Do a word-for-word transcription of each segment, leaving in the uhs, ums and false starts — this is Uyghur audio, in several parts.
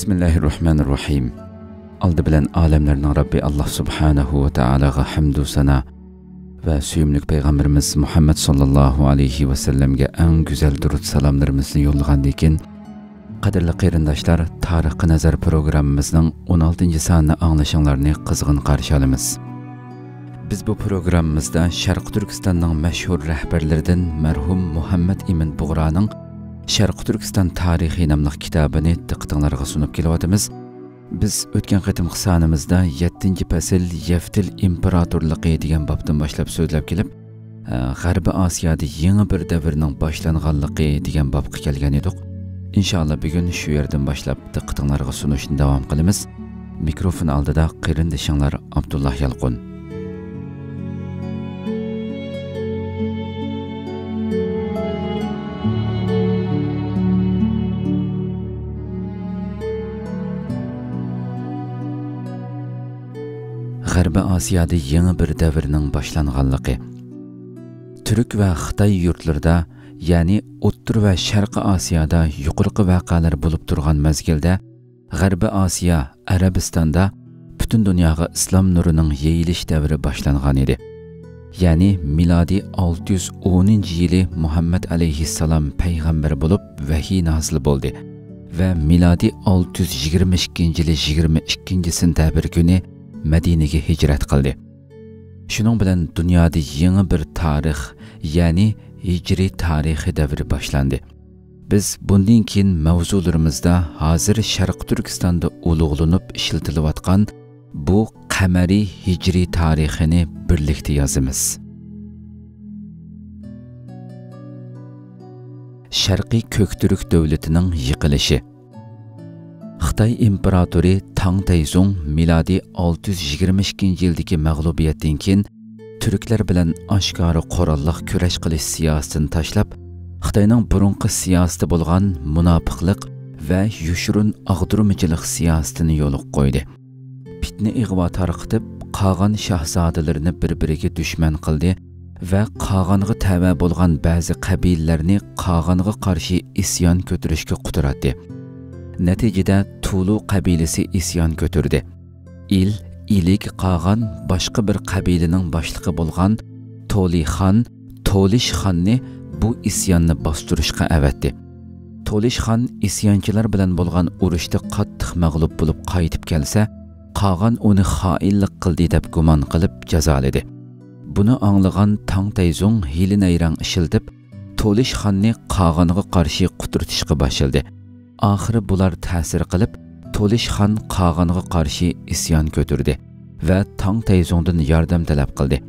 بىسمىللاھىررەھمانىررەھىم. ئالدى بىلەن ئالەملەرنىڭ رەببى ئاللاھ سۇبھانەھۇ ۋە تائالاغا ھەمدۇ سانا ۋە سۆيۈملۈك پەيغەمبىرىمىز مۇھەممەد ساللاللاھۇ ئەلەيھى ۋەسەللەمگە ئەڭ گۈزەل دۇرۇت سالاملىرىمىزنى يوللىغاندىن كېيىن، قەدىرلىك قېرىنداشلار، تارىخقا نەزەر پروگراممىمىزنىڭ ئون ئالتىنچى سانىنى ئاڭلىشىڭلارنى قىزغىن قارشى ئالىمىز. بىز بۇ پروگراممىمىزدا شەرقىي تۈركىستاننىڭ مەشھۇر رەھبەرلىرىدىن مەرھۇم مۇھەممەد ئىمىن بۇغرانىڭ شەرقىي تۈركىستان تارىخى ناملىق كىتابىنى دىققىتىڭلارغا سۇنۇپ كېلىۋاتىمىز. بىز ئۆتكەن قېتىمقى سانىمىزدا يەتتىنچى پەسىل يەفتىل ئىمپېراتورلۇقى دېگەن بابتىن باشلاپ سۆزلەپ كېلىپ، ئە، غەربىي ئاسىيادا يېڭى بىر دەۋرنىڭ باشلانغانلىقى دېگەن بابقا كەلگەن ئىدۇق. ئىنشائاللا، بۈگۈن شۇ يەردىن باشلاپ دىققىتىڭلارغا سۇنۇشنى داۋام قىلىمىز. مىكروفون ئالدىدا قېرىندىشىڭلار ئابدۇللا يالقۇن. غەربىي ئاسىيادا يېڭى بىر دەۋرنىڭ باشلانغانلىقى. تۈرك ۋە خىتاي يۇرتلىرىدا، يەنى ئوتتۇرا ۋە شەرقىي ئاسىيادا يۇقىرىقى ۋەقەلەر بولۇپ تۇرغان مەزگىلدە، غەربىي ئاسىيا، ئەرەبىستاندا پۈتۈن دۇنياغا ئىسلام نۇرىنىڭ يېيىلىش دەۋرى باشلانغان ئىدى. يەنى مىلادىي ئالتە يۈز ئونىنچى يىلى مۇھەممەد ئەلەيھىسسالام پەيغەمبەر بولۇپ ۋەھىي نازىل بولدى ۋە مىلادىي ئالتە يۈز يىگىرمە ئىككىنچى يىلى يىگىرمە ئىككىنچى سېنتەبىر كۈنى مەدىنىگە ھىجرەت قىلدى. شۇنىڭ بىلەن دۇنيادا يېڭى بىر تارىخ، يەنى ھىجرىي تارىخى دەۋرى باشلاندى. بىز بۇندىن كېيىن ماۋزۇلىرىمىزدا ھازىر شەرقىي تۈركىستاندا ئۇلۇغلىنىپ ئىشلىتىلىۋاتقان بۇ قەمەرىي ھىجرىي تارىخىنى بىرلىكتە يازىمىز. شەرقىي كۆكتۈرك دۆلىتىنىڭ يىقىلىشى. خىتاي ئىمپېراتورى تاڭ تەيزۇڭ مىلادىي ئالتە يۈز يىگىرمە ئىككىنچى يىلدىكى مەغلۇبىيەتتىن كېيىن، تۈركلەر بىلەن ئاشكارا قوراللىق كۈرەش قىلىش سىياسىتىنى تاشلاپ، خىتاينىڭ بۇرۇنقى سىياسىتى بولغان مۇناپىقلىق ۋە يوشۇرۇن ئاغدۇرمىچىلىق سىياسىتىنى يولغا قويدى. پىتنە ئىغۋا تارقىتىپ، قاغان شاھزادىلىرىنى بىر-بىرىگە دۈشمەن قىلدى ۋە قاغانغا تەۋە بولغان بەزى قەبىلىلەرنى قاغانغا قارشى ئىسيان كۆتۈرۈشكە قۇتراتتى. نەتىجىدە تۇلۇ قەبىلىسى ئىسيان كۆتۈردى. ئىل، ئىلىك قاغان باشقا بىر قەبىلىنىڭ باشلىقى بولغان تولىخان، تولىش خاننى بۇ ئىسياننى باستۇرۇشقا ئەۋەتتى. تولىش خان ئىسيانچىلار بىلەن بولغان ئۇرۇشتا قاتتىق مەغلۇپ بولۇپ قايتىپ كەلسە، قاغان ئۇنى خائىنلىق قىلدى دەپ گۇمان قىلىپ جازالىدى. بۇنى ئاڭلىغان تاڭ تەيزۇڭ ھىيلە-نەيرەڭ ئىشلىتىپ، تولىش خاننى قاغانغا قارشى قۇترىتىشقا باشلىدى. ئاخىرى بۇلار تەسىر قىلىپ، تولىش خان قاغانغا قارشى ئىسيان كۆتۈردى ۋە تاڭ تەيزۇڭدىن ياردەم تەلەپ قىلدى.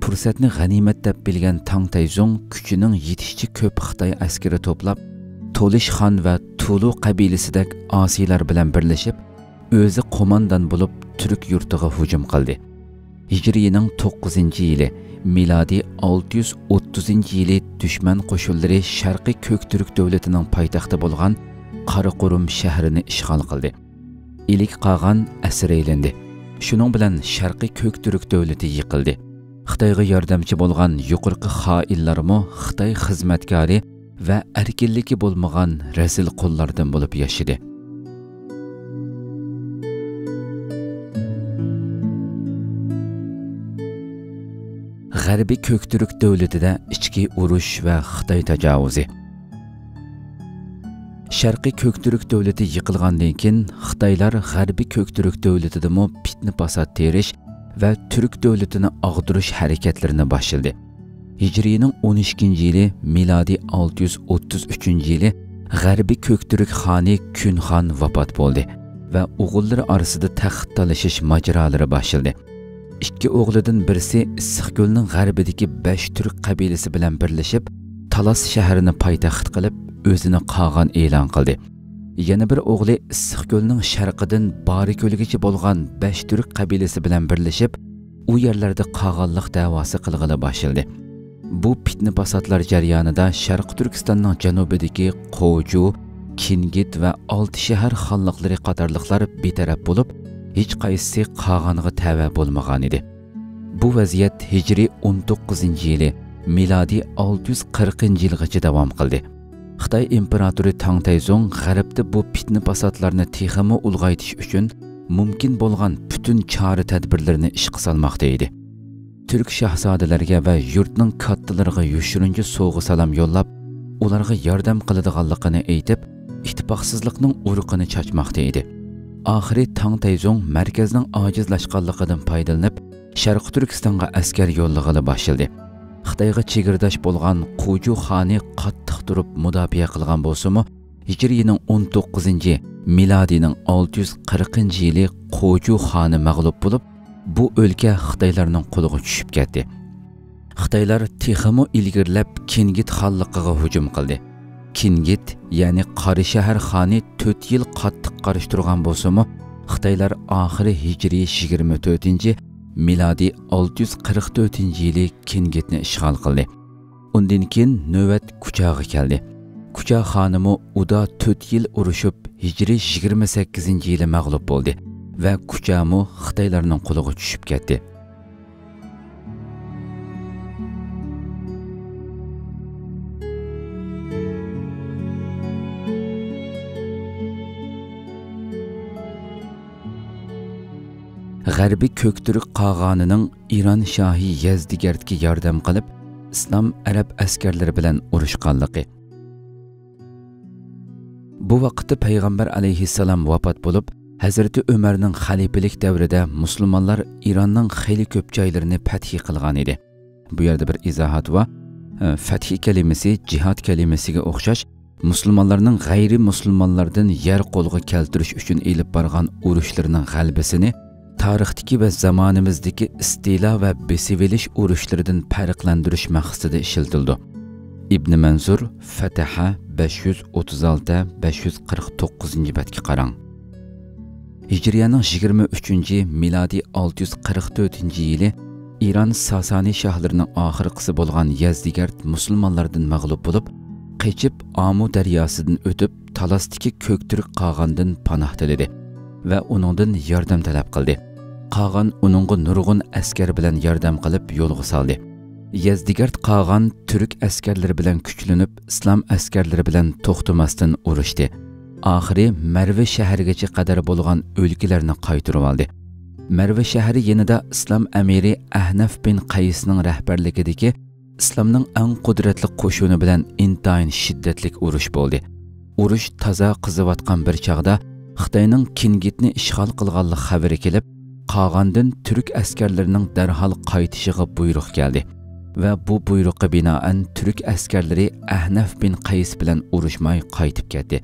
پۇرسەتنى غەنىيمەت دەپ بىلگەن تاڭ تەيزۇڭ كۈچىنىڭ يېتىشىچە كۆپ خىتاي ئەسكىرى توپلاپ، تولىش خان ۋە تۇلۇ قەبىلىسىدەك ئاسىيلار بىلەن بىرلىشىپ، ئۆزى قوماندان بولۇپ تۈرك يۇرتىغا ھۇجۇم قىلدى. ھىجرىينىڭ توققۇزىنچى يىلى، مىلادىي ئالتە يۈز ئوتتۇزىنچى يىلى دۈشمەن قوشۇنلىرى شەرقىي كۆكتۈرك دۆلىتىنىڭ پايتەختى بولغان قاراقۇرۇم شەھىرىنى ئىشغال قىلدى. ئىلىك قاغان ئەسىرگە ئېلىندى. شۇنىڭ بىلەن شەرقىي كۆكتۈرك دۆلىتى يىقىلدى. خىتايغا ياردەمچى بولغان يۇقىرىقى خائىنلارمۇ خىتاي خىزمەتكارى ۋە ئەركىنلىكى بولمىغان رەزىل قۇللاردىن بولۇپ ياشىدى. غەربىي كۆكتۈرك دۆلىتىدە ئىچكى ئۇرۇش ۋە خىتاي تاجاۋۇزى. شەرقىي كۆكتۈرك دۆلىتى يىقىلغاندىن كېيىن، خىتايلار غەربىي كۆكتۈرك دۆلىتىدىمۇ پىتنە-پاسات تېرىش ۋە تۈرك دۆلىتىنى ئاغدۇرۇش ھەرىكەتلىرىنى باشلىدى. ھىجرىينىڭ ئون ئىككىنچى يىلى، مىلادىي ئالتە يۈز ئوتتۇز ئۈچىنچى يىلى غەربىي كۆكتۈرك خانى كۈنخان ۋاپات بولدى ۋە ئوغۇللىرى ئارىسىدا تەخت تالىشىش ماجىرالىرى باشلىدى. ئىككى ئوغلىدىن بىرسى ئىسسىقكۆلنىڭ غەربىدىكى بەش تۈرك قەبىلىسى بىلەن بىرلىشىپ، تالاس شەھىرىنى پايتەخت قىلىپ، ئۆزىنى قاغان ئېلان قىلدى. يەنە بىر ئوغلى ئىسسىقكۆلنىڭ شەرقىدىن بارىكۆلگىچە بولغان بەش تۈرك قەبىلىسى بىلەن بىرلىشىپ، ئۇ يەرلەردە قاغانلىق دەۋاسى قىلغىلى باشلىدى. بۇ پىتنە-پاساتلار جەريانىدا شەرقىي تۈركىستاننىڭ جەنۇبىدىكى قوجۇ، كىنگىت ۋە ئالتە شەھەر خانلىقلىرى قاتارلىقلار بىتەرەپ بولۇپ، ھېچقايسىسى قاغانغا تەۋە بولمىغانىدى. بۇ ۋەزىيەت ھىجرىي ئون توققۇزىنچى يىلى، مىلادىي ئالتە يۈز قىرىقىنچى يىلغىچە داۋام قىلدى. خىتاي ئىمپېراتورى تاڭ تەيزۇڭ غەربتە بۇ پىتنە-پاساتلارنى تېخىمۇ ئۇلغايتىش ئۈچۈن مۇمكىن بولغان پۈتۈن چارە-تەدبىرلىرىنى ئىشقا سالماقتا ئىدى. تۈرك شاھزادىلەرگە ۋە يۇرتنىڭ كاتتىلىرىغا يوشۇرۇنچە سوۋغا-سالام يوللاپ، ئۇلارغا ياردەم قىلىدىغانلىقىنى ئېيتىپ، ئىتتىپاقسىزلىقنىڭ ئۇرۇقىنى چاچماقتا ئىدى. ئاخىرى تاڭ تەيزۇڭ مەركەزنىڭ ئاجىزلاشقانلىقىدىن پايدىلىنىپ، شەرقىي تۈركىستانغا ئەسكەر يوللىغىلى باشلىدى. خىتايغا چېگرىداش بولغان قوجۇ خانى قاتتىق تۇرۇپ مۇداپىئە قىلغان بولسىمۇ، ھىجرىينىڭ ئون توققۇزىنچى، مىلادىينىڭ ئالتە يۈز قىرىقىنچى يىلى قوجۇ خانى مەغلۇپ بولۇپ، بۇ ئۆلكە خىتايلارنىڭ قولىغا چۈشۈپ كەتتى. خىتايلار تېخىمۇ ئىلگىرىلەپ كىنگىت خانلىقىغا ھۇجۇم قىلدى. كىنگىت، يەنى قاراشەھەر خانى تۆت يىل قاتتىق قارشى تۇرغان بولسىمۇ، خىتايلار ئاخىرى ھىجرىي يىگىرمە تۆتىنچى، مىلادىي ئالتە يۈز قىرىق تۆتىنچى يىلى كىنگىتنى ئىشغال قىلدى. ئۇندىن كېيىن نۆۋەت كۇچاغا كەلدى. كۇچا خانىمۇ ئۇدا تۆت يىل ئۇرۇشۇپ، ھىجرىي يىگىرمە سەككىزىنچى يىلى مەغلۇپ بولدى ۋە كۇچامۇ خىتايلارنىڭ قولىغا چۈشۈپ كەتتى. غەربىي كۆكتۈرك قاغانىنىڭ ئىران شاھى يەزدىگەردكە ياردەم قىلىپ، ئىسلام ئەرەب ئەسكەرلىرى بىلەن ئۇرۇشقانلىقى. بۇ ۋاقىتتا پەيغەمبەر ئەلەيھىسسالام ۋاپات بولۇپ، ھەزرىتى ئۆمەرنىڭ خەلىپىلىك دەۋرىدە مۇسۇلمانلار ئىراننىڭ خېلى كۆپ جايلىرىنى پەتھى قىلغان ئىدى. بۇ يەردە بىر ئىزاھات بار. ئە، فەتھى كەلىمىسى جىھاد كەلىمىسىگە ئوخشاش، مۇسۇلمانلارنىڭ غەيرىي مۇسۇلمانلاردىن يەر قولغا كەلتۈرۈش ئۈچۈن ئېلىپ بارغان ئۇرۇشلىرىنىڭ غەلىبىسىنى تارىختىكى ۋە زامانىمىزدىكى ئىستىلا ۋە بېسىۋېلىش ئۇرۇشلىرىدىن پەرقلەندۈرۈش مەقسىتىدە ئىشلىتىلىدۇ. ئىبنى مەنزۇر، فەتەھە، بەش يۈز ئوتتۇز ئالتە، بەش يۈز قىرىق توققۇزىنچى بەتكە قاراڭ. ھىجرىيەنىڭ يىگىرمە ئۈچىنچى، مىلادىي ئالتە يۈز قىرىق تۆتىنچى يىلى ئىران ساسانى شاھلىرىنىڭ ئاخىرقىسى بولغان يەزدىگەرد مۇسۇلمانلاردىن مەغلۇپ بولۇپ، قېچىپ ئامۇ دەرياسىدىن ئۆتۈپ، تالاستىكى كۆكتۈرك قاغاندىن پاناھ تىلىدى ۋە ئۇنىڭدىن ياردەم تەلەپ قىلدى. قاغان ئۇنىڭغا نۇرغۇن ئەسكەر بىلەن ياردەم قىلىپ يولغا سالدى. يەزدىگەرد قاغان تۈرك ئەسكەرلىرى بىلەن كۈچلىنىپ، ئىسلام ئەسكەرلىرى بىلەن توختىماستىن ئۇرۇشتى. ئاخىرى مەرۋە شەھىرىگىچە قەدەر بولغان ئۆلكىلەرنى قايتۇرۇۋالدى. مەرۋە شەھىرى يېنىدا ئىسلام ئەمىرى ئەھنەف بىن قەيسنىڭ رەھبەرلىكىدىكى ئىسلامنىڭ ئەڭ قۇدرەتلىك قوشۇنى بىلەن ئىنتايىن شىددەتلىك ئۇرۇش بولدى. ئۇرۇش تازا قىزىۋاتقان بىر چاغدا خىتاينىڭ كىنگىتنى ئىشغال قىلغانلىق خەۋىرى كېلىپ، قاغاندىن تۈرك ئەسكەرلىرىنىڭ دەرھال قايتىشىغا بۇيرۇق كەلدى ۋە بۇ بۇيرۇققا بىنائەن تۈرك ئەسكەرلىرى ئەھنەف بىن قەيس بىلەن ئۇرۇشماي قايتىپ كەتتى.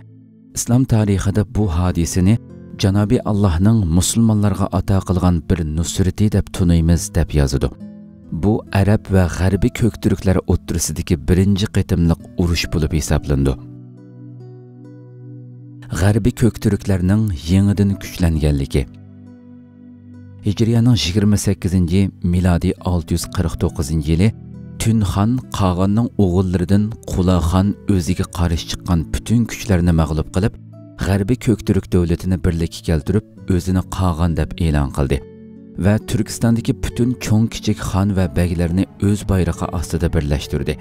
ئىسلام تارىخىدا بۇ ھادىسىنى جانابى ئاللاھنىڭ مۇسۇلمانلارغا ئاتا قىلغان بىر نۇسرىتى دەپ تونۇيمىز، دەپ يازىدۇ. بۇ ئەرەب ۋە غەربىي كۆكتۈركلەر ئوتتۇرىسىدىكى بىرىنچى قېتىملىق ئۇرۇش بولۇپ ھېسابلىنىدۇ. غەربىي كۆكتۈركلەرنىڭ يېڭىدىن كۈچلەنگەنلىكى. ھىجرىيەنىڭ يىگىرمە سەككىزىنچى، مىلادىي ئالتە يۈز قىرىق توققۇزىنچى يىلى تۈنخان قاغاننىڭ ئوغۇللىرىدىن قۇلاخان ئۆزىگە قارشى چىققان پۈتۈن كۈچلەرنى مەغلۇپ قىلىپ، غەربىي كۆكتۈرك دۆلىتىنى بىرلىككە كەلتۈرۈپ، ئۆزىنى قاغان دەپ ئېلان قىلدى ۋە تۈركىستاندىكى پۈتۈن چوڭ-كىچىك خان ۋە بەگلەرنى ئۆز بايرىقى ئاستىدا بىرلەشتۈردى.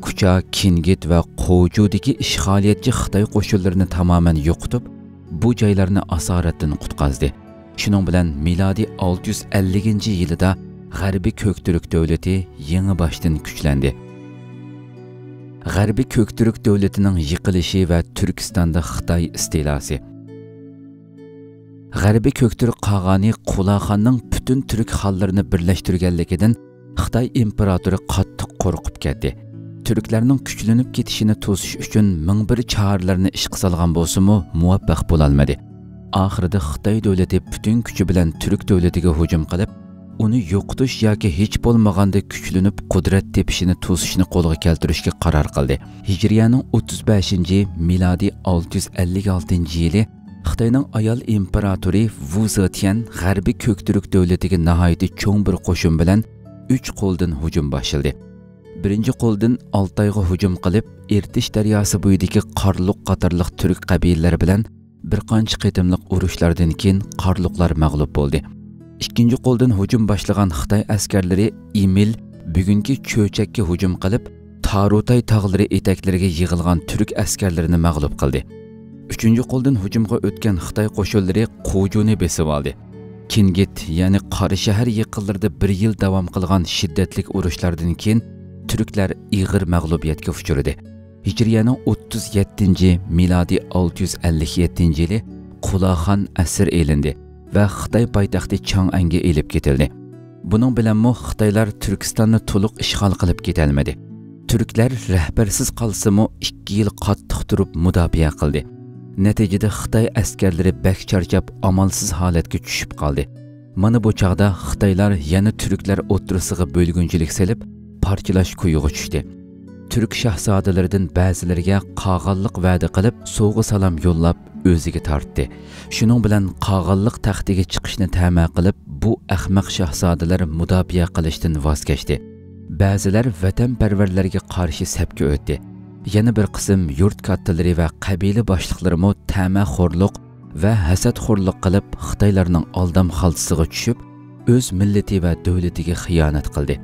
كۇچا، كىنگىت ۋە قوجۇدىكى ئىشغالىيەتچى خىتاي قوشۇنلىرىنى تامامەن يوقىتىپ، بۇ جايلارنى ئاسارەتتىن قۇتقازدى. شۇنىڭ بىلەن مىلادىي ئالتە يۈز ئەللىكىنچى يىلىدا غەربىي كۆكتۈرك دۆلىتى يېڭى باشتىن كۈچلەندى. غەربىي كۆكتۈرك دۆلىتىنىڭ يىقىلىشى ۋە تۈركىستاندا خىتاي ئىستىلاسى. غەربىي كۆكتۈرك قاغانى قۇلاخاننىڭ پۈتۈن تۈرك خانلىرىنى بىرلەشتۈرگەنلىكىدىن خىتاي ئىمپېراتورى قاتتىق قورقۇپ كەتتى. تۈركلەرنىڭ كۈچلىنىپ كېتىشىنى توسۇش ئۈچۈن مىڭ بىر چارىلەرنى ئىشقا سالغان بولسىمۇ، مۇۋەپپەق بولالمىدى. ئاخىرىدا خىتاي دۆلىتى پۈتۈن كۈچى بىلەن تۈرك دۆلىتىگە ھۇجۇم قىلىپ، ئۇنى يوقىتىش ياكى ھېچ بولمىغاندا كۈچلىنىپ قۇدرەت تېپىشىنى توسۇشنى قولغا كەلتۈرۈشكە قارار قىلدى. ھىجرىيەنىڭ ئوتتۇز بەشىنچى، مىلادىي ئالتە يۈز ئەللىك ئالتىنچى يىلى خىتاينىڭ ئايال ئىمپېراتورى ۋۇ زېتيەن غەربىي كۆكتۈرك دۆلىتىگە ناھايىتى چوڭ بىر قوشۇن بىلەن ئۈچ قولدىن ھۇجۇم باشلىدى. بىرىنچى قولدىن ئالتايغا ھۇجۇم قىلىپ، ئىرتىش دەرياسى بويىدىكى قارلۇق قاتارلىق تۈرك قەبىلىلىرى بىلەن بىر قانچە قېتىملىق ئۇرۇشلاردىن كېيىن قارلۇقلار مەغلۇپ بولدى. ئىككىنچى قولدىن ھۇجۇم باشلىغان خىتاي ئەسكەرلىرى ئىمىل، بۈگۈنكى چۆچەككە ھۇجۇم قىلىپ، تارۇتاي تاغلىرى ئېتەكلىرىگە يىغىلغان تۈرك ئەسكەرلىرىنى مەغلۇپ قىلدى. ئۈچىنچى قولدىن ھۇجۇمغا ئۆتكەن خىتاي قوشۇنلىرى قۇجۇنى بېسىۋالدى. كىنگىت، يەنى قاراشەھەر يېقىنلىرىدا بىر يىل داۋام قىلغان شىددەتلىك ئۇرۇشلاردىن كېيىن تۈركلەر ئېغىر مەغلۇبىيەتكە ئۇچرىدى. ھىجرىيەنىڭ ئوتتۇز يەتتىنچى، مىلادىي ئالتە يۈز ئەللىك يەتتىنچى يىلى قۇلاخان ئەسىر ئېلىندى ۋە خىتاي پايتەختى چاڭئەنگە ئېلىپ كېتىلدى. بۇنىڭ بىلەنمۇ خىتايلار تۈركىستاننى تولۇق ئىشغال قىلىپ كېتەلمىدى. تۈركلەر رەھبەرسىز قالسىمۇ، ئىككى يىل قاتتىق تۇرۇپ مۇداپىئە قىلدى. نەتىجىدە خىتاي ئەسكەرلىرى بەك چارچاپ، ئامالسىز ھالەتكە چۈشۈپ قالدى. مانا بۇ چاغدا خىتايلار يەنە تۈركلەر ئوتتۇرىسىغا بۆلگۈنچىلىك سېلىپ، پارچىلاش كويىغا چۈشتى. تۈرك شاھزادىلىرىدىن بەزىلىرىگە قاغانلىق ۋەدە قىلىپ، سوۋغا-سالام يوللاپ، ئۆزىگە تارتتى. شۇنىڭ بىلەن قاغانلىق تەختىگە چىقىشنى تەمە قىلىپ، بۇ ئەخمەق شاھزادىلەر مۇداپىئە قىلىشتىن ۋاز كەچتى. بەزىلەر ۋەتەنپەرۋەرلەرگە قارشى سەپكە ئۆتتى. يەنە بىر قىسىم يۇرت كاتتىلىرى ۋە قەبىلە باشلىقلىرىمۇ تەمەخورلۇق ۋە ھەسەتخورلۇق قىلىپ، خىتايلارنىڭ ئالدام خالتىسىغا چۈشۈپ، ئۆز مىللىتى ۋە دۆلىتىگە خىيانەت قىلدى.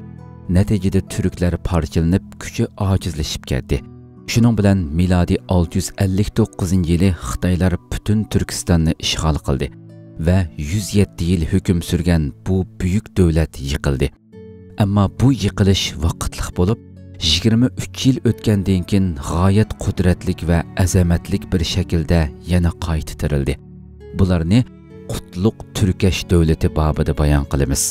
نەتىجىدە تۈركلەر پارچىلىنىپ، كۈچى ئاجىزلىشىپ كەتتى. شۇنىڭ بىلەن مىلادىي ئالتە يۈز ئەللىك توققۇزىنچى يىلى خىتايلار پۈتۈن تۈركىستاننى ئىشغال قىلدى ۋە يۈز يەتتە يىل ھۆكۈم سۈرگەن بۇ بۈيۈك دۆلەت يىقىلدى. ئەمما بۇ يىقىلىش ۋاقىتلىق بولۇپ، يىگىرمە ئۈچ يىل ئۆتكەندىن كېيىن غايەت قۇدرەتلىك ۋە ئەزەمەتلىك بىر شەكىلدە يەنە قايتا تىرىلدى. بۇلارنى قۇتلۇق تۈركەش دۆلىتى بابىدا بايان قىلىمىز.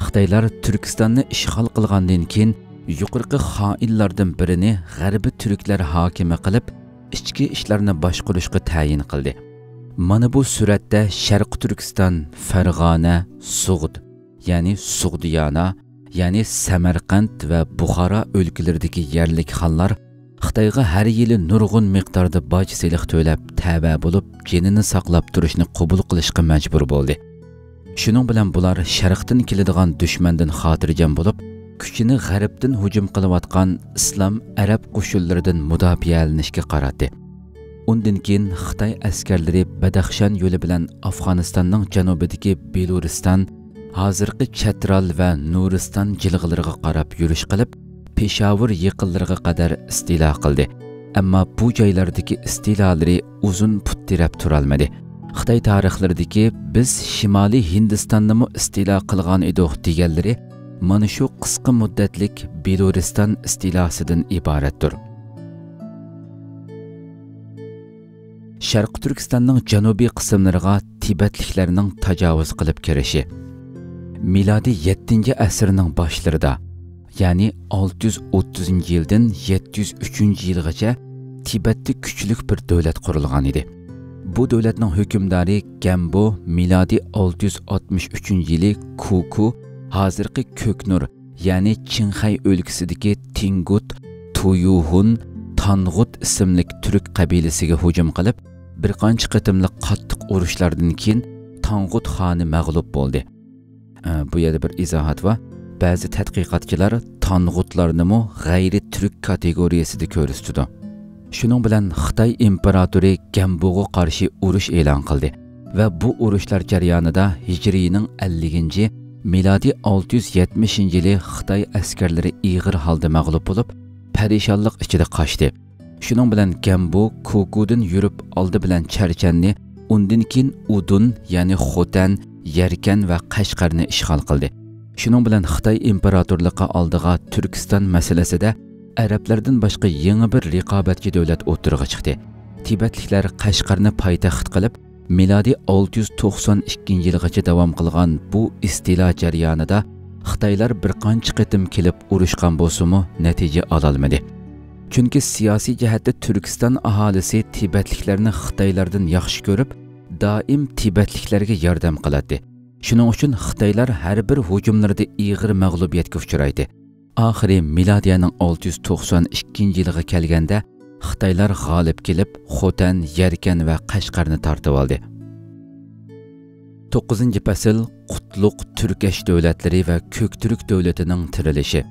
خىتايلار تۈركىستاننى ئىشغال قىلغاندىن كېيىن، يۇقىرىقى خائىنلاردىن بىرىنى غەربىي تۈركلەر ھاكىمى قىلىپ، ئىچكى ئىشلارنى باشقۇرۇشقا تەيىن قىلدى. مانا بۇ سۈرەتتە شەرقىي تۈركىستان، فەرغانە، سوغد، يەنى سوغدىيانا، يەنى سەمەرقەنت ۋە بۇخارا ئۆلكىلىرىدىكى يەرلىك خانلار خىتايغا ھەر يىلى نۇرغۇن مىقداردا باج سېلىق تۆلەپ، تەۋە بولۇپ، جېنىنى ساقلاپ تۇرۇشنى قوبۇل قىلىشقا مەجبۇر بولدى. شۇنىڭ بىلەن بۇلار شەرقتىن كېلىدىغان دۈشمەندىن خاتىرجەم بولۇپ، كۈچىنى غەربتىن ھۇجۇم قىلىۋاتقان ئىسلام ئەرەب قوشۇنلىرىدىن مۇداپىئەلىنىشكە قاراتتى. ئۇندىن كېيىن خىتاي ئەسكەرلىرى بەدەخشان يولى بىلەن ئافغانىستاننىڭ جەنۇبىدىكى بېلۇرىستان، ھازىرقى چەترال ۋە نۇرىستان جىلغىلىرىغا قاراپ يۈرۈش قىلىپ، پېشاۋۇر يېقىنلىرىغا قەدەر ئىستىلا قىلدى. ئەمما بۇ جايلاردىكى ئىستىلالىرى ئۇزۇن پۇت تىرەپ تۇرالمىدى. خىتاي تارىخلىرىدىكى «بىز شىمالىي ھىندىستاننىمۇ ئىستىلا قىلغان ئىدۇق» دېگەنلىرى مانا شۇ قىسقا مۇددەتلىك بېلۇرىستان ئىستىلاسىدىن ئىبارەتتۇر. شەرقىي تۈركىستاننىڭ جەنۇبىي قىسىملىرىغا تىبەتلىكلەرنىڭ تاجاۋۇز قىلىپ كىرىشى. مىلادىي يەتتىنچى ئەسىرنىڭ باشلىرىدا، يەنى ئالتە يۈز ئوتتۇزىنچى يىلدىن يەتتە يۈز ئۈچىنچى يىلغىچە تىبەتتە كۈچلۈك بىر دۆلەت قۇرۇلغان ئىدى. بۇ دۆلەتنىڭ ھۆكۈمدارى گەمبو، مىلادىي ئالتە يۈز ئاتمىش ئۈچىنچى يىلى كۇكۇ، ھازىرقى كۆكنۇر، يەنى چىڭخەي ئۆلكىسىدىكى تىڭگۇت، تۇيۇھۇن، تانغۇت ئىسىملىك تۈرك قەبىلىسىگە ھۇجۇم قىلىپ، بىر قانچە قېتىملىق قاتتىق ئۇرۇشلاردىن كېيىن تانغۇت خانى مەغلۇپ بولدى. ئە، بۇ يەردە بىر ئىزاھات بار. بەزى تەتقىقاتچىلار تانغۇتلارنىمۇ غەيرىي تۈرك كاتېگورىيەسىدە كۆرسىتىدۇ. شۇنىڭ بىلەن خىتاي ئىمپېراتورى گەمبۇغا قارشى ئۇرۇش ئېلان قىلدى ۋە بۇ ئۇرۇشلار جەريانىدا ھىجرىينىڭ ئەللىكىنچى، مىلادىي ئالتە يۈز يەتمىشىنچى يىلى خىتاي ئەسكەرلىرى ئېغىر ھالدا مەغلۇپ بولۇپ، پەرىشانلىق ئىچىدە قاچتى. شۇنىڭ بىلەن گەمبۇ كۇكۇدىن يۈرۈپ، ئالدى بىلەن چەرچەننى، ئۇندىن كېيىن ئۇدۇن، يەنى خوتەن، يەركەن ۋە قەشقەرنى ئىشغال قىلدى. شۇنىڭ بىلەن خىتاي ئىمپېراتورلۇقى ئالدىغا تۈركىستان مەسىلىسىدە ئەرەبلەردىن باشقا يېڭى بىر رىقابەتچى دۆلەت ئوتتۇرىغا چىقتى. تىبەتلىكلەر قەشقەرنى پايتەخت قىلىپ، مىلادىي ئالتە يۈز توقسان ئىككىنچى يىلغىچە داۋام قىلغان بۇ ئىستىلا جەريانىدا خىتايلار بىر قانچە قېتىم كېلىپ ئۇرۇشقان بولسىمۇ، نەتىجە ئالالمىدى. چۈنكى سىياسىي جەھەتتە تۈركىستان ئاھالىسى تىبەتلىكلەرنى خىتايلاردىن ياخشى كۆرۈپ، دائىم تىبەتلىكلەرگە ياردەم قىلاتتى. شۇنىڭ ئۈچۈن خىتايلار ھەر بىر ھۇجۇملىرىدا ئېغىر مەغلۇبىيەتكە ئۇچرايتتى. ئاخىرى مىلادىيەنىڭ ئالتە يۈز توقسان ئىككىنچى يىلىغا كەلگەندە، خىتايلار غالىب كېلىپ، خوتەن، يەركەن ۋە قەشقەرنى تارتىۋالدى. توققۇزىنچى پەسىل، قۇتلۇق تۈركەش دۆلەتلىرى ۋە كۆكتۈرك دۆلىتىنىڭ تىرىلىشى.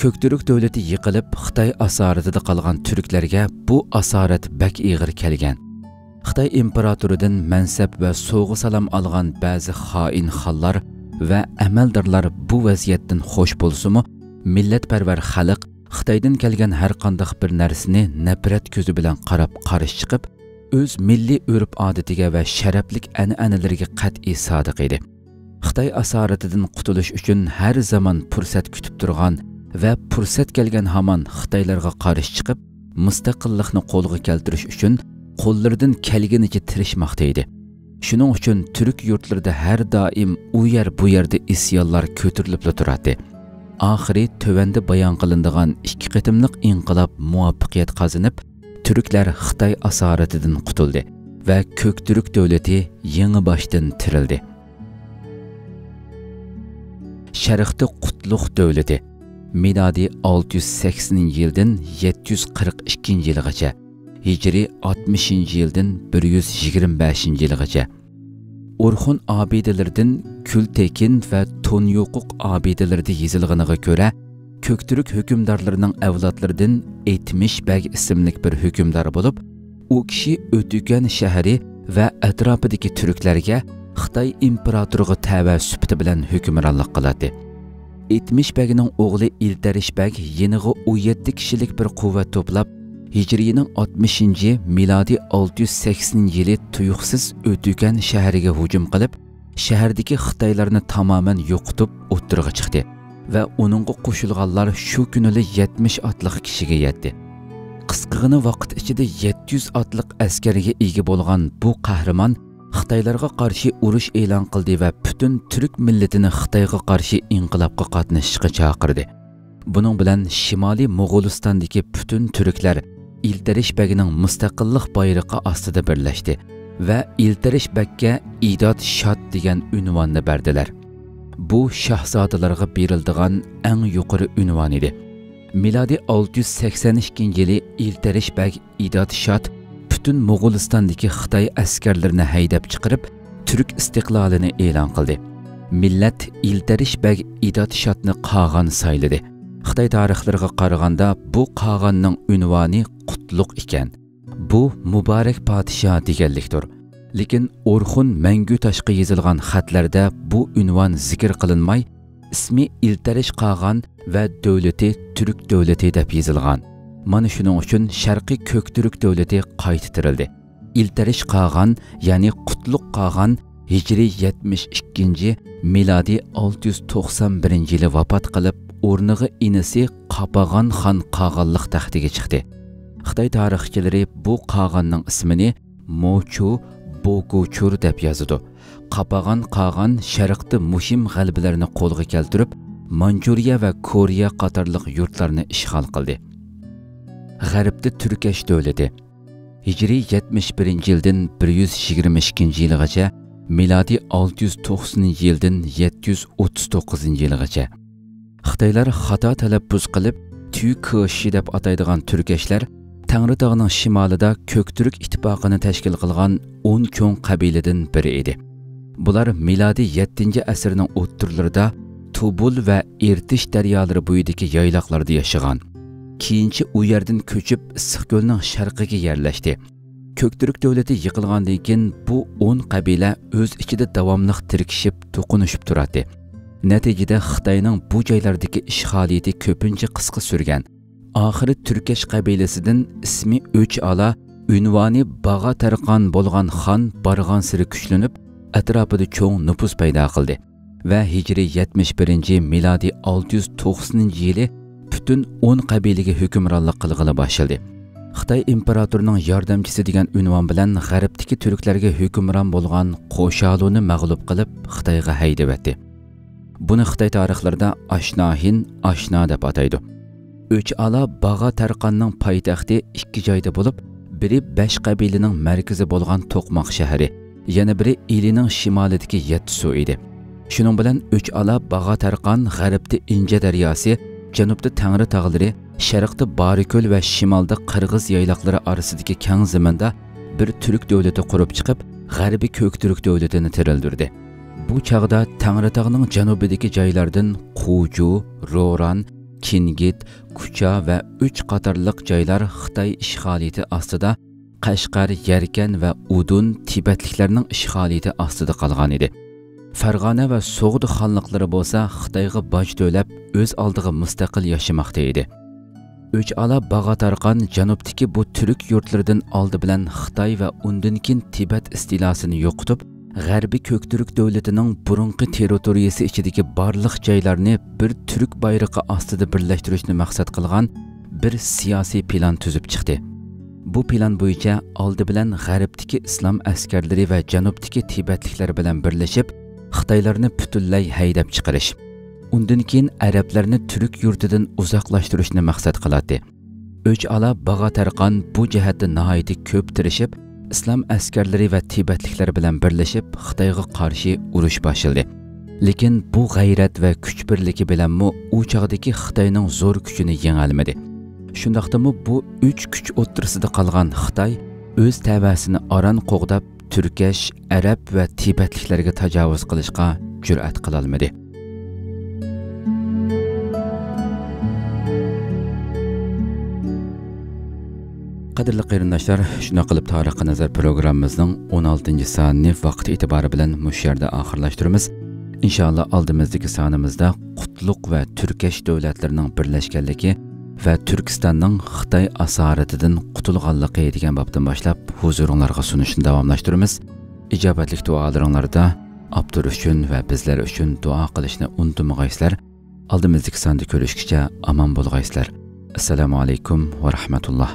كۆكتۈرك دۆلىتى يىقىلىپ، خىتاي ئاسارىتىدە قالغان تۈركلەرگە بۇ ئاسارەت بەك ئېغىر كەلگەن. خىتاي ئىمپېراتورىدىن مەنسەپ ۋە سوۋغا-سالام ئالغان بەزى خائىن خانلار ۋە ئەمەلدارلار بۇ ۋەزىيەتتىن خوش بولسىمۇ، مىللەتپەرۋەر خەلق خىتايدىن كەلگەن ھەر قانداق بىر نەرسىنى نەپرەت كۆزى بىلەن قاراپ قارشى چىقىپ، ئۆز مىللىي ئۆرپ-ئادىتىگە ۋە شەرەپلىك ئەنئەنىلىرىگە قەتئىي سادىق ئىدى. خىتاي ئاسارىتىدىن قۇتۇلۇش ئۈچۈن ھەر زامان پۇرسەت كۈتۈپ تۇرغان ۋە پۇرسەت كەلگەن ھامان خىتايلارغا قارشى چىقىپ، مۇستەقىللىقنى قولغا كەلتۈرۈش ئۈچۈن قوللىرىدىن كەلگىنىچە تىرىشماقتا ئىدى. شۇنىڭ ئۈچۈن تۈرك يۇرتلىرىدا ھەر دائىم ئۇ يەر بۇ يەردە ئىسيانلار كۆتۈرۈلۈپلا تۇراتتى. ئاخىرى تۆۋەندە بايان قىلىنىدىغان ئىككى قېتىملىق ئىنقىلاب مۇۋەپپەقىيەت قازىنىپ، تۈركلەر خىتاي ئاسارىتىدىن قۇتۇلدى ۋە كۆك تۈرك دۆلىتى يېڭى باشتىن تىرىلدى. شەرقتە قۇتلۇق دۆلىتى. مىلادىي ئالتە يۈز سەكسىنىنچى يىلدىن يەتتە يۈز قىرىق ئىككىنچى يىلغىچە، ھىجرىي ئاتمىشىنچى يىلدىن بىر يۈز يىگىرمە بەشىنچى يىلغىچە. ئورخۇن ئابىدىلىرىدىن كۈلتېكىن ۋە تونيوقۇق ئابىدىلىرىدە يېزىلغىنىغا كۆرە، كۆكتۈرك ھۆكۈمدارلىرىنىڭ ئەۋلادلىرىدىن ئېتمىش بەگ ئىسىملىك بىر ھۆكۈمدار بولۇپ، ئۇ كىشى ئۆتۈكەن شەھىرى ۋە ئەتراپىدىكى تۈركلەرگە خىتاي ئىمپېراتورىغا تەۋە سۈپىتى بىلەن ھۆكۈمرانلىق قىلاتتى. ئېتمىش بەگنىڭ ئوغلى ئىلتەرىش بەگ يېنىغا ئون يەتتە كىشىلىك بىر قۇۋۋەت توپلاپ، ھىجرىينىڭ ئاتمىشىنچى، مىلادىي ئالتە يۈز سەكسىنىنچى يىلى تۇيۇقسىز ئۆتۈكەن شەھىرىگە ھۇجۇم قىلىپ، شەھەردىكى خىتايلارنى تامامەن يوقىتىپ ئوتتۇرىغا چىقتى ۋە ئۇنىڭغا قوشۇلغانلار شۇ كۈنىلا يەتمىش ئاتلىق كىشىگە يەتتى. قىسقىغىنە ۋاقىت ئىچىدە يەتتە يۈز ئاتلىق ئەسكەرگە ئىگە بولغان بۇ قەھرىمان خىتايلارغا قارشى ئۇرۇش ئېلان قىلدى ۋە پۈتۈن تۈرك مىللىتىنى خىتايغا قارشى ئىنقىلابقا قاتنىشىشقا چاقىردى. بۇنىڭ بىلەن شىمالىي موغۇلىستاندىكى پۈتۈن تۈركلەر ئىلتەرىش بەگنىڭ مۇستەقىللىق بايرىقى ئاستىدا بىرلەشتى ۋە ئىلتەرىش بەگكە ئىداد شاد دېگەن ئۇنۋاننى بەردىلەر. بۇ شاھزادىلارغا بېرىلىدىغان ئەڭ يۇقىرى ئۇنۋان ئىدى. مىلادىي ئالتە يۈز سەكسەن ئىككىنچى يىلى ئىلتەرىش بەگ ئىداد شاد پۈتۈن موغۇلىستاندىكى خىتاي ئەسكەرلىرىنى ھەيدەپ چىقىرىپ، تۈرك ئىستىقلالىنى ئېلان قىلدى. مىللەت ئىلتەرىش بەگ ئىداد شادنى قاغان سايلىدى. خىتاي تارىخلىرىغا قارىغاندا، بۇ قاغاننىڭ ئۇنۋانى قۇتلۇق ئىكەن. بۇ مۇبارەك پادىشاھ دېگەنلىكتۇر. لېكىن ئورخۇن مەڭگۈ تاشقا يېزىلغان خەتلەردە بۇ ئۇنۋان زىكىر قىلىنماي، ئىسمى ئىلتەرىش قاغان ۋە دۆلىتى تۈرك دۆلىتى دەپ يېزىلغان. مانا شۇنىڭ ئۈچۈن شەرقىي كۆكتۈرك دۆلىتى قايتا تىرىلدى. ئىلتەرىش قاغان، يەنى قۇتلۇق قاغان، ھىجرىي يەتمىش ئىككىنچى، مىلادىي ئالتە يۈز توقسان بىرىنچى يىلى ۋاپات قىلىپ، ئورنىغا ئىنىسى قاپاغان خان قاغانلىق تەختىگە چىقتى. خىتاي تارىخچىلىرى بۇ قاغاننىڭ ئىسمىنى موچۇ بوگۇچۇر دەپ يازىدۇ. قاپاغان قاغان شەرقتە مۇھىم غەلىبىلەرنى قولغا كەلتۈرۈپ، مانجۇرىيە ۋە كورېيە قاتارلىق يۇرتلارنى ئىشغال قىلدى. غەربتە تۈركەش دۆلىتى. ھىجرىي يەتمىش بىرىنچى يىلدىن بىر يۈز يىگىرمە ئىككىنچى يىلغىچە، مىلادىي ئالتە يۈز توقسىنىنچى يىلدىن يەتتە يۈز ئوتتۇز توققۇزىنچى يىلغىچە. خىتايلار خاتا تەلەپپۇز قىلىپ، تۈكېشى دەپ ئاتايدىغان تۈركەشلەر تەڭرىتاغنىڭ شىمالىدا كۆكتۈرك ئىتتىپاقىنى تەشكىل قىلغان ئون چوڭ قەبىلىدىن بىرى ئىدى. بۇلار مىلادىي يەتتىنچى ئەسىرنىڭ ئوتتۇرىلىرىدا تۇبۇل ۋە ئىرتىش دەريالىرى بويىدىكى يايلاقلاردا ياشىغان. كېيىنچە ئۇ يەردىن كۆچۈپ، ئىسسىقكۆلنىڭ شەرقىگە يەرلەشتى. كۆكتۈرك دۆلىتى يىقىلغاندىن كېيىن، بۇ ئون قەبىلە ئۆز ئىچىدە داۋاملىق تىركىشىپ، توقۇنۇشۇپ تۇراتتى. نەتىجىدە، خىتاينىڭ بۇ جايلاردىكى ئىشغالىيىتى كۆپىنچە قىسقا سۈرگەن. ئاخىرى تۈركەش قەبىلىسىدىن ئىسمى ئۆچ ئالا، ئۇنۋانى باغا تەرقان بولغان خان بارغانسېرى كۈچلىنىپ، ئەتراپىدا چوڭ نوپۇس پەيدا قىلدى ۋە ھىجرىي يەتمىش بىرىنچى، مىلادىي ئالتە يۈز توقسىنىنچى يىلى پۈتۈن ئون قەبىلىگە ھۆكۈمرانلىق قىلغىلى باشلىدى. خىتاي ئىمپېراتورىنىڭ ياردەمچىسى دېگەن ئۇنۋان بىلەن غەربتىكى تۈركلەرگە ھۆكۈمران بولغان قوشالۇنى مەغلۇپ قىلىپ، خىتايغا ھەيدىۋەتتى. بۇنى خىتاي تارىخلىرىدا ئاشناھىن، ئاشنا دەپ ئاتايدۇ. ئۆچ ئالا باغا تەرقاننىڭ پايتەختى ئىككى جايدا بولۇپ، بىرى بەش قەبىلىنىڭ مەركىزى بولغان توقماق شەھىرى، يەنە بىرى ئىلىنىڭ شىمالىدىكى يەتتىسۇ ئىدى. شۇنىڭ بىلەن ئۆچ ئالا باغا تەرقان غەربتە ئىنجە دەرياسى، جەنۇبتا تەڭرى تاغلىرى، شەرقتە بارىكۆل ۋە شىمالدا قىرغىز يايلاقلىرى ئارىسىدىكى كەڭ زېمىندا بىر تۈرك دۆلىتى قۇرۇپ چىقىپ، غەربىي كۆك تۈرك دۆلىتىنى تىرىلدۈردى. بۇ چاغدا تەڭرىتاغنىڭ جەنۇبىدىكى جايلاردىن قۇجۇ، روران، چىنگىت، كۇچا ۋە ئۆچ قاتارلىق جايلار خىتاي ئىشغالىيىتى ئاستىدا، قەشقەر، يەركەن ۋە ئۇدۇن تىبەتلىكلەرنىڭ ئىشغالىيىتى ئاستىدا قالغان ئىدى. فەرغانە ۋە سوغدى خانلىقلىرى بولسا خىتايغا باج تۆلەپ، ئۆز ئالدىغا مۇستەقىل ياشىماقتا ئىدى. ئۆچ-ئالا، باغا-تارقان جەنۇبتىكى بۇ تۈرك يۇرتلىرىدىن ئالدى بىلەن خىتاي ۋە ئۇندىن كېيىن تىبەت ئىستىلاسىنى يوقىتىپ، غەربىي كۆكتۈرك دۆلىتىنىڭ بۇرۇنقى تېررىتورىيىسى ئىچىدىكى بارلىق جايلارنى بىر تۈرك بايرىقى ئاستىدا بىرلەشتۈرۈشنى مەقسەت قىلغان بىر سىياسىي پىلان تۈزۈپ چىقتى. بۇ پىلان بويىچە ئالدى بىلەن غەربتىكى ئىسلام ئەسكەرلىرى ۋە جەنۇبتىكى تىبەتلىكلەر بىلەن بىرلىشىپ، خىتايلارنى پۈتۈنلەي ھەيدەپ چىقىرىش، ئۇندىن كېيىن ئەرەبلەرنى تۈرك يۇرتىدىن ئۇزاقلاشتۇرۇشنى مەقسەت قىلاتتى. ئۆچ-ئالا، باغا-تارقان بۇ جەھەتتە ناھايىتى كۆپ تىرىشىپ، ئىسلام ئەسكەرلىرى ۋە تىبەتلىكلەر بىلەن بىرلىشىپ، خىتايغا قارشى ئۇرۇش باشلىدى. لېكىن بۇ غەيرەت ۋە كۈچ بىرلىكى بىلەنمۇ ئۇ چاغدىكى خىتاينىڭ زور كۈچىنى يېڭەلمىدى. شۇنداقتىمۇ بۇ ئۈچ كۈچ ئوتتۇرىسىدا قالغان خىتاي ئۆز تەۋەسىنى ئاران قوغداپ، تۈركەش، ئەرەب ۋە تىبەتلىكلەرگە تاجاۋۇز قىلىشقا جۈرئەت قىلالمىدى. قەدىرلىك قېرىنداشلار، شۇنداق قىلىپ تارىخقا نەزەر پروگراممىمىزنىڭ ئون ئالتىنچى سانىنى ۋاقىت ئېتىبارى بىلەن مۇشۇ يەردە ئاخىرلاشتۇرىمىز. ئىنشائاللا، ئالدىمىزدىكى سانىمىزدا قۇتلۇق ۋە تۈركەش دۆلەتلىرىنىڭ بىرلەشكەنلىكى ۋە تۈركىستاننىڭ خىتاي ئاسارىتىدىن قۇتۇلغانلىقى دېگەن بابتىن باشلاپ ھۇزۇرۇڭلارغا سۇنۇشنى داۋاملاشتۇرىمىز. ئىجابەتلىك دۇئالىرىڭلاردا ئاپتور ئۈچۈن ۋە بىزلەر ئۈچۈن دۇئا قىلىشنى ئۇنتۇمىغايسىلەر. ئالدىمىزدىكى ساندا كۆرۈشكىچە ئامان بولغايسىلەر. ئەسسالامۇ ئەلەيكۇم ۋە رەھمەتۇللا.